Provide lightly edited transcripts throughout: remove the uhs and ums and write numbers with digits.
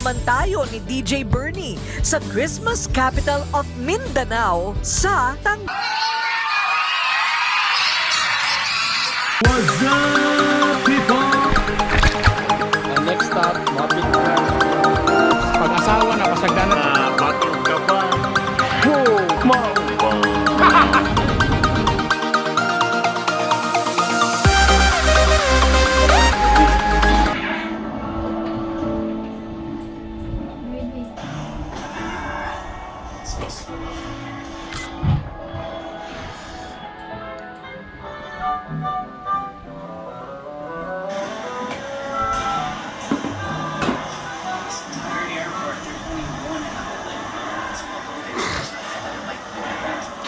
naman tayo ni DJ Bernie sa Christmas capital of Mindanao sa Tang What's up, people? Ang next stop, mapit na. Pag-asawa na, pasagdanan. Bakit ka ba? Mao ba?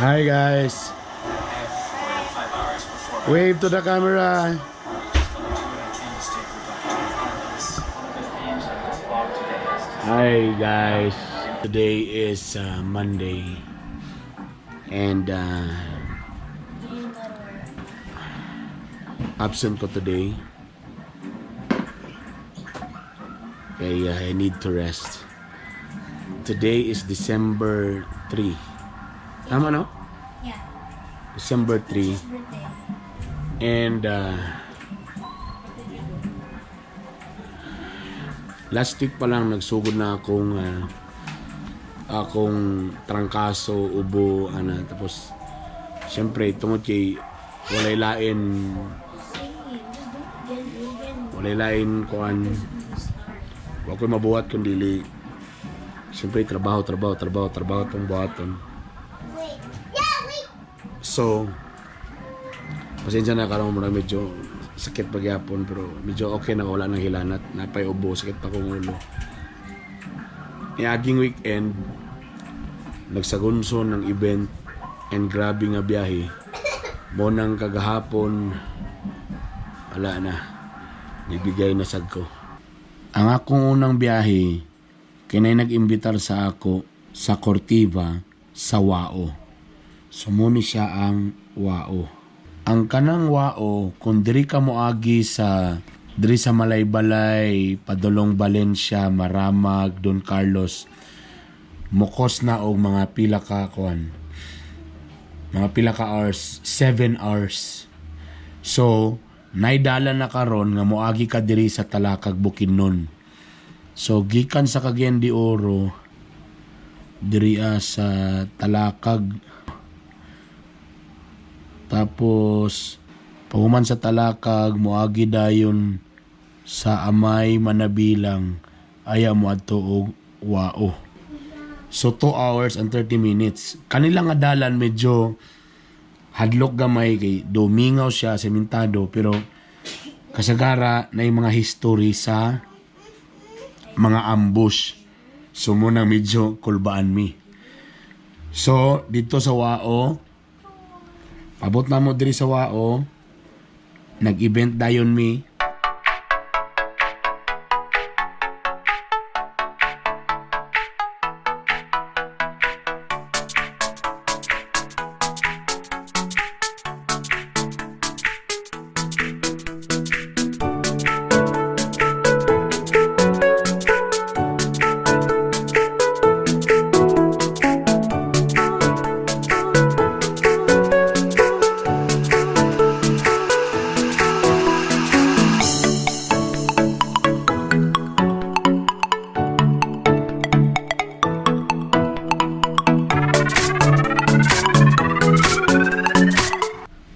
Hi guys. Wave to the camera. Hi guys. Today is Monday and absent ko today. Kaya I need to rest. Today is December 3. Tama, no? Yeah. December 3. Birthday. And last week pa lang nagsugod na akong trangkaso, ubo, ana. Tapos syempre tungod kay walay lain walay lain kuan, wa ko'y mabuhat kun dili syempre trabaho, trabaho, trabaho, trabaho tong buhaton. So pasensya na karon, mura medyo sakit pagyapon, pero medyo okay na, wala nang hilanat, napay ubo, sakit pa kong ulo. Niaging weekend nagsagunso ng event and grabe nga biyahe mo nang kagahapon, wala na, nibigay na sad ko. Ang akong unang biyahe kinay nag-imbitar sa ako sa Cortiva sa Wao. Sumuni siya ang Wao. Ang kanang Wao, kung diri ka moagi sa diri sa Malaybalay, padulong Valencia, Maramag, Don Carlos, mukos na og mga pila ka kuan. Mga pila ka hours, 7 hours. So, naidala na karon nga moagi ka diri sa Talakag, Bukidnon. So, gikan sa Cagayan de Oro, diri sa Talakag. Tapos, pahuman sa Talakag, moagi dayon sa Amay Manabilang, aya mo adto og Wao. So, 2 hours and 30 minutes. Kanila nga dalan medyo hadlok gamay kay domingaw siya, sementado, pero kasagara na yung mga history sa mga ambush. So, muna medyo kulbaan mi. So, dito sa Wao, pabot na mo diri sa Wao, nag-event dayon mi.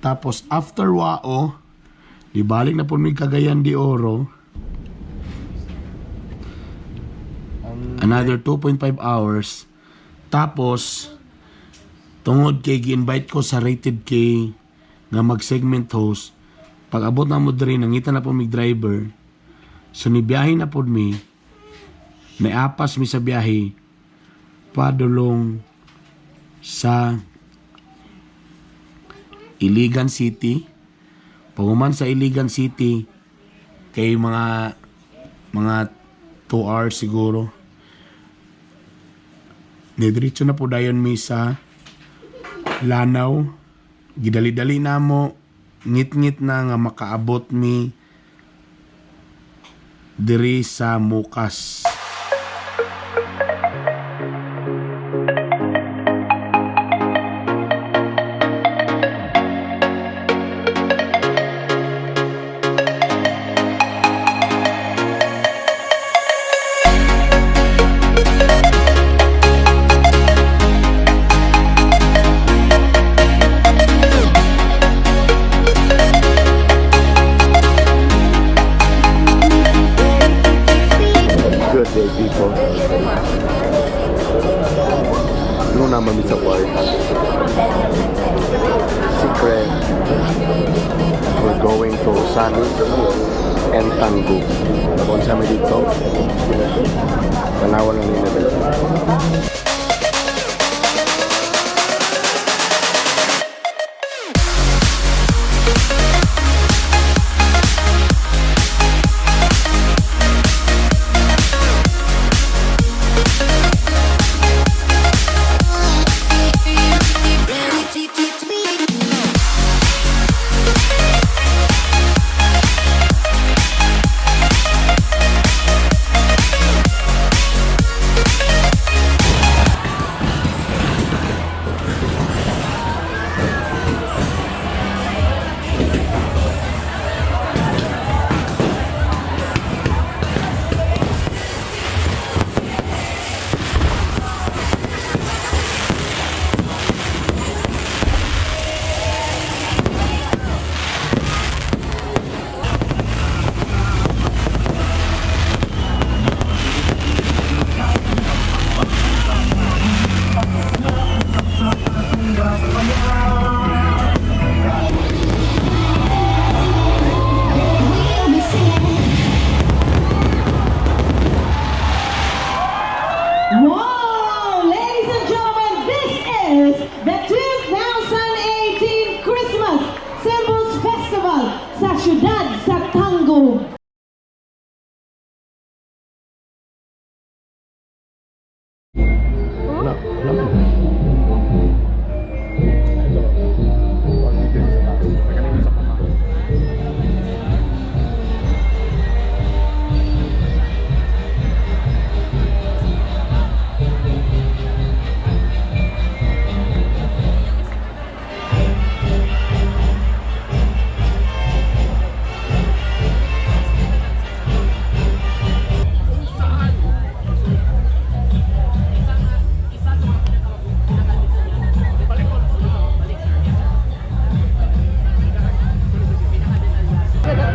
Tapos after Wao, di balik na po mi Cagayan de Oro. Another 2.5 hours. Tapos tungod kay gi-invite ko sa Rated K nga mag-segment host, pag abot na mo diri nangita na po mig driver. So nibiyahe na pod mi. Naiapas mi sa biyahe padulong sa Iligan City. Paguman sa Iligan City kay mga 2 hours siguro. Diretso na po dayon mi sa Lanao. Gidali-dali na mo, ngit-ngit na nga makaabot mi diri sa Mukas. VIP po. Ano naman mi sa ward. Secret. We're going to Ozamiz and Tangub. Kung sa amin dito, tanawan lang nila dito. Wow! Ladies and gentlemen, this is the 2018 Christmas Symbols Festival sa siyudad sa Tangub. Wala, wala man. Ito.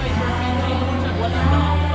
Pag dito sa taas. Sa kanina sa pama.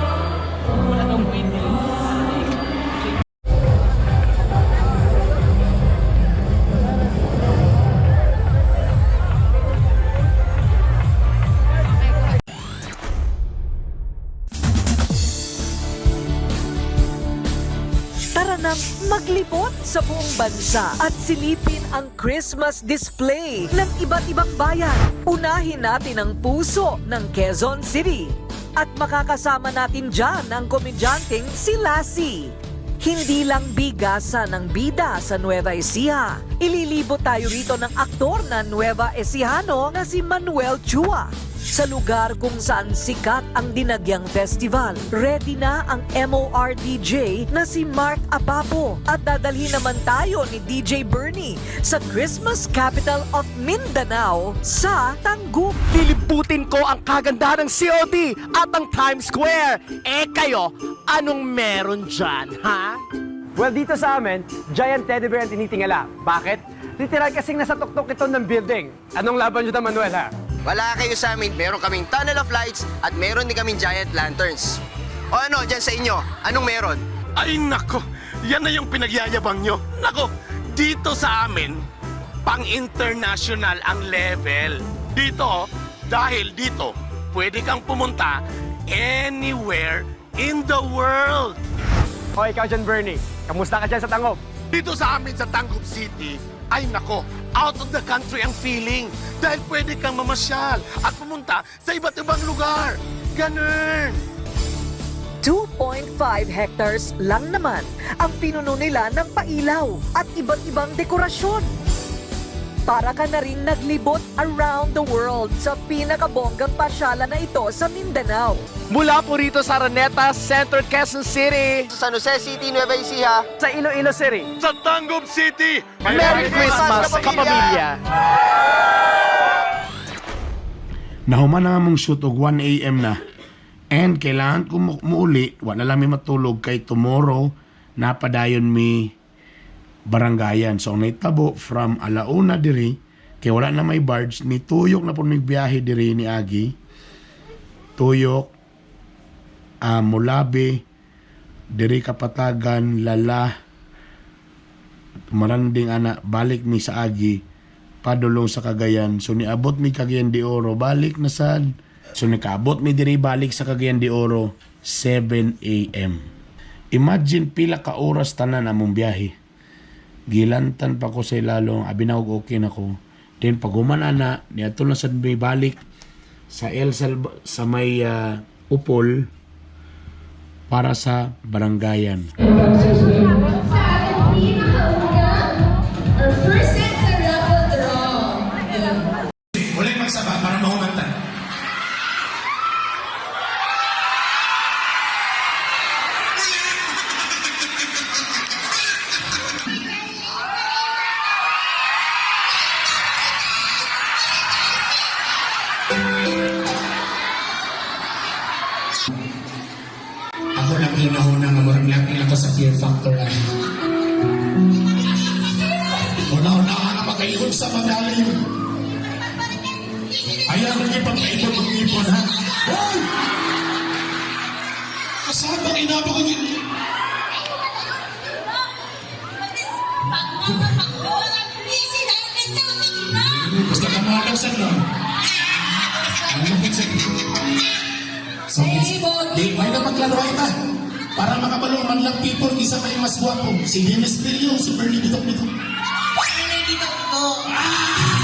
Tara nang maglibot sa buong bansa at silipin ang Christmas display ng iba't ibang bayan. Unahin natin ang puso ng Quezon City. At makakasama natin dyan ang komedyanteng si Lassie. Hindi lang bigasan ang bida sa Nueva Ecija. Ililibot tayo rito ng aktor na Nueva Ecijano na si Manuel Chua. Sa lugar kung saan sikat ang Dinagyang Festival, ready na ang MORDJ na si Mark Apapo. At dadalhin naman tayo ni DJ Bernie sa Christmas Capital of Mindanao sa Tangub. Lilibutin ko ang kagandahan ng COD at ang Times Square. Eh kayo, anong meron dyan, ha? Well, dito sa amin, giant teddy bear ang tinitingala. Bakit? Literal kasing nasa tuktok ito ng building. Anong laban nyo na, Manuel, ha? Wala kayo sa amin, meron kaming tunnel of lights at meron din kaming giant lanterns. O ano, dyan sa inyo, anong meron? Ay nako, yan na yung pinagyayabang nyo. Nako, dito sa amin, pang-international ang level. Dito, dahil dito, pwede kang pumunta anywhere in the world. O, ikaw dyan, Bernie. Kamusta ka dyan sa Tangub? Dito sa amin sa Tangub City, ay nako, out of the country ang feeling. Dahil pwede kang mamasyal at pumunta sa iba't ibang lugar. Ganun! 2.5 hectares lang naman ang pinuno nila ng pailaw at iba't ibang dekorasyon. Para ka na rin naglibot around the world sa pinakabonggang pasyala na ito sa Mindanao. Mula po rito sa Araneta Center, Quezon City. Sa San Jose City, Nueva Ecija. Sa Iloilo City. Sa Tangub City! Merry Christmas, kapamilya! Nahuman na nga mong shoot og 1 a.m. na. And kailangan ko muuli, wala lang may matulog kay tomorrow. Napadayon mi Barangayan. So ang nahitabo from alauna diri kay wala na may barge, ni tuyok na po biyahe diri ni Agi. Tuyok, Mulabi, diri Kapatagan, Lala, Maranding ana, balik mi sa Agi, padulong sa Cagayan. So niabot mi Cagayan de Oro, balik na sad. So nikaabot mi diri balik sa Cagayan de Oro 7 a.m. Imagine pila ka oras tanan among biyahe. Gilantan pa ko sa ilalong, abi na og okay na ko. Then pag human ana, niadto na sad mi balik sa El Salva, sa may Upol para sa Barangayan. Sa ating pinakauna, our first set sa raffle draw. Walay magsaba para mahumantan. Ako lang hinahuna nga murag niapil ako sa fear factor ay. Una-una ka na makaihon sa magaling. Ayaw rin pagkaipon mag-ipon ha. Hoy! Kasama inaba ko yun. Basta kamalang sa no. Ang lupit sa. So, di, may na maglaro ta. Para makabalo man lang people, isa may mas guwapo. Si Dennis Trillo, si Bernie Bitok Bitok. Bernie Bitok.